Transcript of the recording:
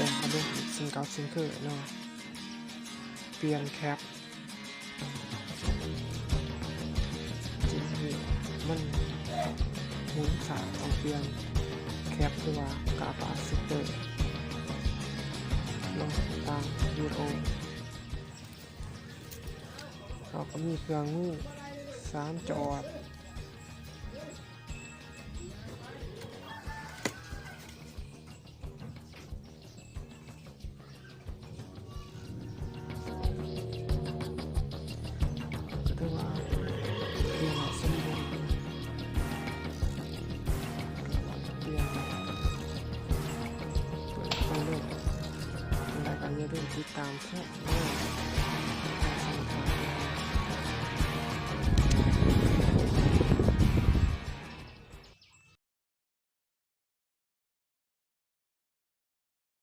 ເບິ່ງເຊັ່ນເກົ່າເຊັ່ນເຄີຍເນາະ ປ່ຽນແຄັບ ທີ່ມັນເຫັນຂາດ ຕ້ອງປ່ຽນແຄັບ ຫຼືວ່າກາປາສຕິກເຕີ ລົງຕາມວິດີໂອ. ເຮົາກໍມີເຄື່ອງມືສາມຈອດ ກໍຖືວ່າເລື່ອງລາວສົມບູນ ເລື່ອງເປີດໄປເລີຍ ຈັ່ງໃດກໍຢ່າລືມຕິດຕາມແຊະເດີ.